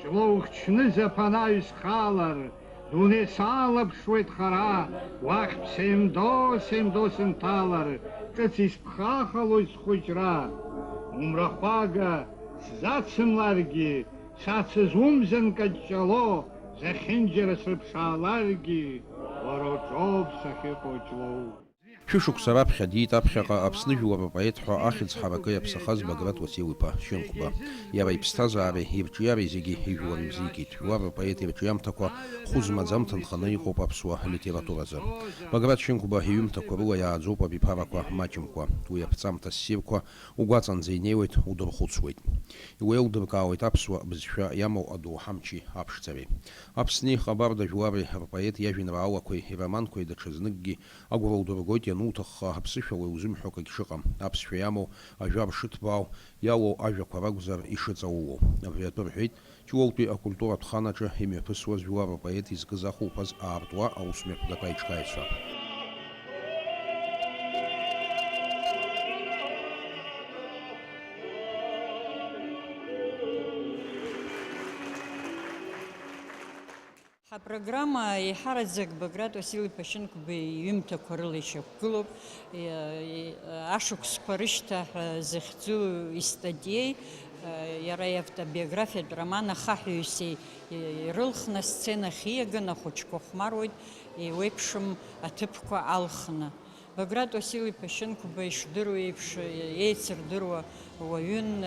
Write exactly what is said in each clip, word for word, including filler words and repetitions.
Ҷлоу хчнызаап анаҩс схалар, дунеи салаԥшуеит хара, уахь бсеимдо-сеимдо сынҭалар, ҿыц исԥхахалоит схәыҷра. Умрахәага сзацымларгьы, сацыз умза нкаҷҷало, зехьынџьара срыԥшааларгьы, уара уҿоуп сахьыҟоу, Ҷлоу. Шәышықәса раԥхьа диит аԥхьаҟа Аԥсны жәлар рпоет ҳәа ахьӡ ҳаракы иаԥсахаз Баграт Уасил-иԥа Шьынқәба. Иара иԥсҭазаареи ирҿиареи зегьы ижәлар ирзикит. Жәлар рпоет ирҿиамҭақәа хәы змаӡам ҭынханы иҟоуп аԥсуа литературазы. Баграт Шьынқәба иҩымҭақәа рыла иааӡоуп абиԥарақәа маҷымкәа. Уи аԥҵамҭа ссирқәа угәаҵанӡа инеиуеит, удырхәыцуеит. Иуеилдыркаауеит аԥсуа бызшәа иамоу адоуҳа мчи аԥшӡареи. Аԥсни Ҟабарда жәлари рпоет иажәеинраалақәеи ироманқәеи даҽазныкгьы агәра удыргоит, иануҭахха аԥсышәала иузымҳәо акагь шыҟам, аԥсшәа иамоу ажәа ршыҭбаау, иалоу ажәақәа ракәзар ишыҵаулоу. Абри атәы рҳәеит Ҷлоутәи акультуратә хан аҿы имҩаԥысуаз жәлар рпоет изкыз ахәылԥаз аартуа аусмҩаԥгатә аиҿкааҩцәа. Ҳапрограмма еиҳараӡак Баграт Васил-иԥа Шьынқәба иҩымҭақәа рыла ишьақәгылоуп. Ашықәсқәа рышьҭа ҳәа захьӡу истатиеи, иара иавтобиографиатә роман ахаҳәаҩыси ирылхны асцена ахь ииаган ахәыҷқәа хәмаруеит, еиуеиԥшым аҭыԥқәа алхны. Баграт Васил-иԥа Шьынқәба ишдыру еиԥш, еицырдыруа уаҩын.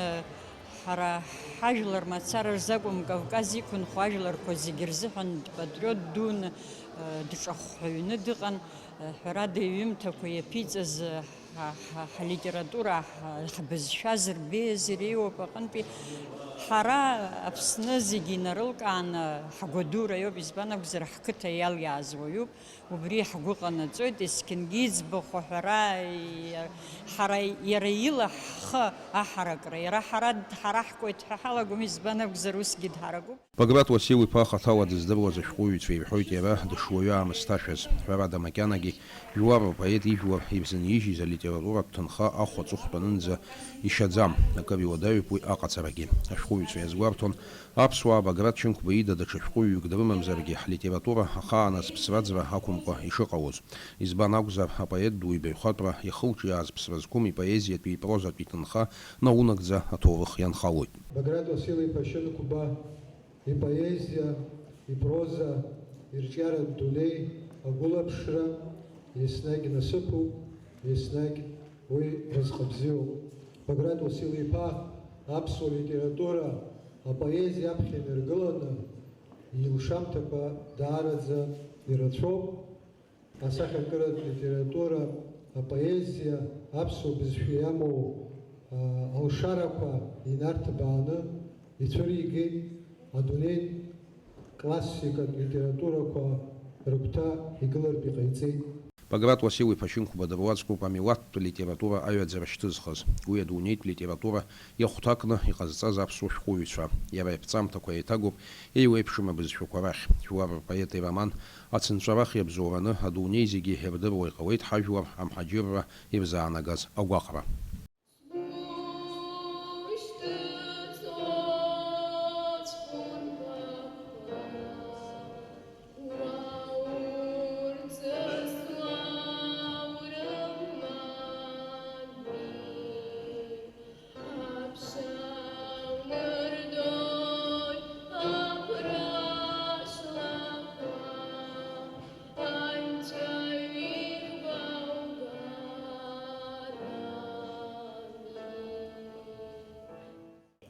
Ҳара ҳажәлар мацара рзы акәым, Кавказ иқәынхо ажәларқәа зегьы рзыҳәан дпатриот дуны, дҿахәҳәаҩны дыҟан. Ҳәарада, иҩымҭақәа иаԥиҵаз ҳа, ҳа, ҳлитература, ҳ-, ҳбызшәа зырбеиаз иреиуоуп аҟынтәи. Ҳара Аԥсны зегьы инарылкааны ҳгәадура иоуп, избан акәзар, ҳқыҭа иалиааз уаҩуп. Убри ҳгәы ҟанаҵоит, есқьынгьы иӡбахә аҳәара, иа-, ҳара, иара ила ҳхы аҳаракра, иара ҳара дҳараҳкуеит ҳәа ҳалагом, избан акәзар, усгьы дҳаракуп. Баграт Уасил-иԥа хаҭала дыздыруаз ашәҟәыҩҩцәа ирҳәоит иара дышуаҩы аамысҭашәаз. Ҳәарада, макьанагьы жәлар рпоет ижәлар ирзынижьыз алитературатә ҭынха ахә аҵыхәтәанынӡа ишьаӡам, акыр иуадаҩуп уи аҟаҵарагьы. Ашәҟәыҩҩцәа иазгәарҭон, аԥсуаа Баграт Шьынқәба ида даҽа шәҟәыҩҩык дрымамзаргьы, ҳлитература ахааназ ԥсра-ӡра ақәымкәа ишыҟалоз. Избан акәзар, апоет ду ибаҩхатәра иахылҿиааз ԥсра зқәым ипоезиатәи ипрозатәи ҭынха наунагӡа аҭоурых ианхалоит. Баграт Уасил-иԥа Шьынқәба ипоезиа, ипроза, ирҿиаратә дунеи, агәылаԥшра еснагь насыԥуп, еснагь уи разҟ бзиоуп. Баграт Уасил-иԥа аԥсуа литература апоезиа аԥхьа инаргыланы, илшамҭақәа даараӡа ирацәоуп. Асахьаркыратә литература, апоезиа, аԥсуа бызшәа иамоу, а, алшарақәа инарҭбааны ицәыригеит, адунеитә классикатә литературақәа рыгәҭа игылартә иҟаиҵеит. Баграт Уасил-иԥа Шьынқәба дыруаӡәкуп амилаҭтә литература аҩаӡара шьҭызхыз. Уи адунеитә литература иахәҭакны иҟазҵаз аԥсуа шәҟәыҩҩцәа. Иара иԥҵамҭақәа еиҭагоуп еиуеиԥшым абызшәақәа рахь. Жәлар рпоет ироман ацынҵәарах иабзоураны адунеи зегьы ирдыруа иҟалеит ҳажәлар амҳаџьырра ирзаанагаз агәаҟра.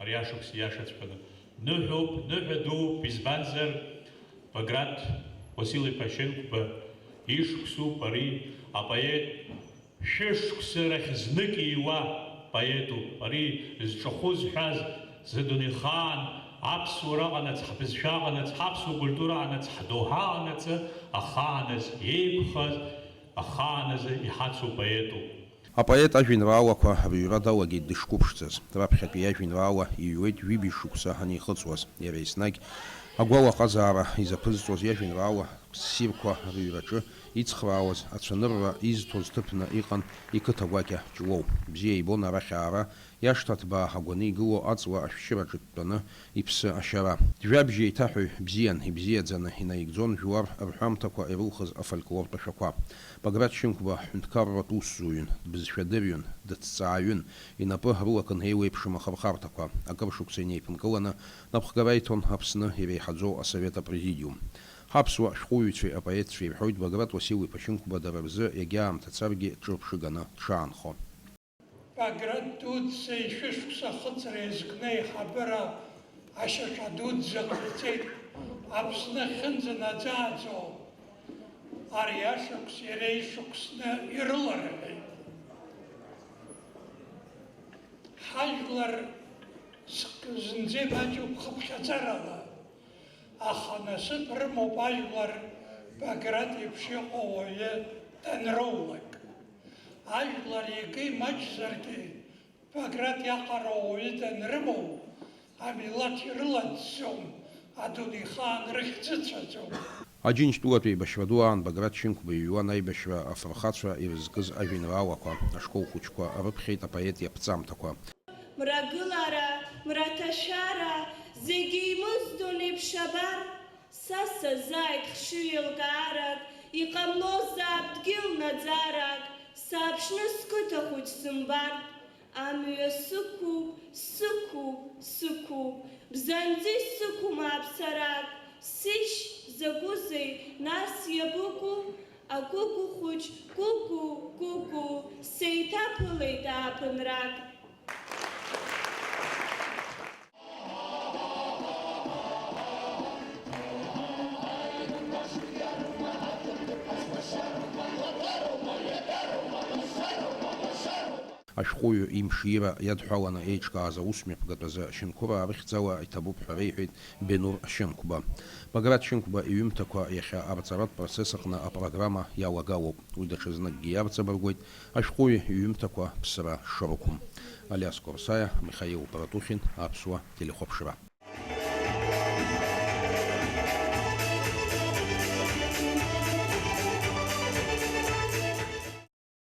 Ари ашықәс ииашаҵәҟьаны ныҳәоуп, ныҳәа дууп, избанзар, Баграт Уасил-иԥа Шьынқәба ишықәсуп ари апоет. Шәышықәса рахь знык ииуа поетуп. Ари зҿахәы зҳәаз, зыдунеихаан аԥсуара аҟанаҵ, ҳбызшәа аҟанаҵ, ҳаԥсуа культура аҟанаҵ, ҳдоуҳа аҟанаҵы ахааназ еиқәхаз, ахааназы иҳацу поетуп. Апоет ажәеинраалақәа рыҩра далагеит дышқәыԥшӡаз. Раԥхьатәи иажәеинраала иҩуеит ҩыбжь шықәса анихыҵуаз. Иара еснагь агәалаҟазаара изаԥызҵоз иажәеинраала Ссирқәа рыҩраҿы ицхраауаз ацәанырра изҭоз ҭыԥны иҟан иқыҭа гәакьа Ҷлоу. Бзиа ибон арахь аара, иашҭа ҭбаа агәаны игылоу аҵла ашәшьыраҿы дтәаны иԥсы ашьара. Жәабжь еиҭаҳәаҩ бзиан, ибзиаӡаны инаигӡон жәлар рҳәамҭақәа ирылхыз афольклортә ашәақәа. Баграт Шьынқәба ҳәынҭқарратә усзуҩын, дбызшәадырҩын, дыҭҵааҩын, инапы рылакын еиуеиԥшым ахырхарҭақәа. Акыр шықәса инеиԥынкыланы напхгара иҭон Аԥсны иреиҳаӡоу асовет апрезидиум. Ҳаԥсуа шәҟәыҩҩцәеи апоетцәеи рҳәоит Баграт Уасил-иԥа Шьынқәба дара рзы егьаамҭа царгьы ҿырԥшыганы дшаанхо. Баграт дуӡӡа ишәышықәса ахыҵра иазкны аиҳабыра ашьаҿа дуӡӡа ҟаиҵеит, Аԥсны ахьынӡанаӡааӡо ари ашықәс иара ишықәсны ирыларҳәеит. Ҳажәлар зынӡа имаҷуп хыԥхьаӡарала. Аха насыԥ рымоуп ажәлар Баграт еиԥш иҟоу ауаҩы данроулак. Ажәлар иага имаҷзаргьы, Баграт иаҟара ауаҩы данрымоу, амилаҭ ирылаӡӡом, адунеихаан рыхьӡыцәаӡом. Аџьынџьтәылатә еибашьра ду аан Баграт Шьынқәба иҩуан аибашьра афырхацәа ирызкыз ажәеинраалақәа, ашкол хәыҷқәа рыԥхьеит апоет иаԥҵамҭақәа. Мрагылара, мраҭашәара, зегьы еимыздон еиԥш абар, са сазааит хшыҩ еилкаарак, иҟамлозаап дгьыл наӡарак, сааԥшны сқыҭа хәыҷ сымбартә, амҩа сықәуп, сықәуп, сықәуп, бзанҵы исықәым ааԥсарак, сышь, закәызеи, нас иабыкәу? Акәыкәу хәыҷ, кәыкәу, кәыкәу, сеиҭаԥылеит ааԥынрак. Ашәҟәыҩҩы имшира иадҳәаланы еиҿкааз аусмҩаԥгатә азы Шьынқәба арыхьӡала иҭабуп ҳәа реиҳәеит Бенур Шьынқәба. Баграт Шьынқәба иҩымҭақәа иахьа арҵаратә процесс аҟны апрограмма иалагалоуп. Уи даҽазныкгьы иарҵабыргуеит ашәҟәыҩҩы иҩымҭақәа ԥсра шрықәым. Алиас Қәарсаиа, Михаил Братухин, Аԥсуа телехәаԥшра.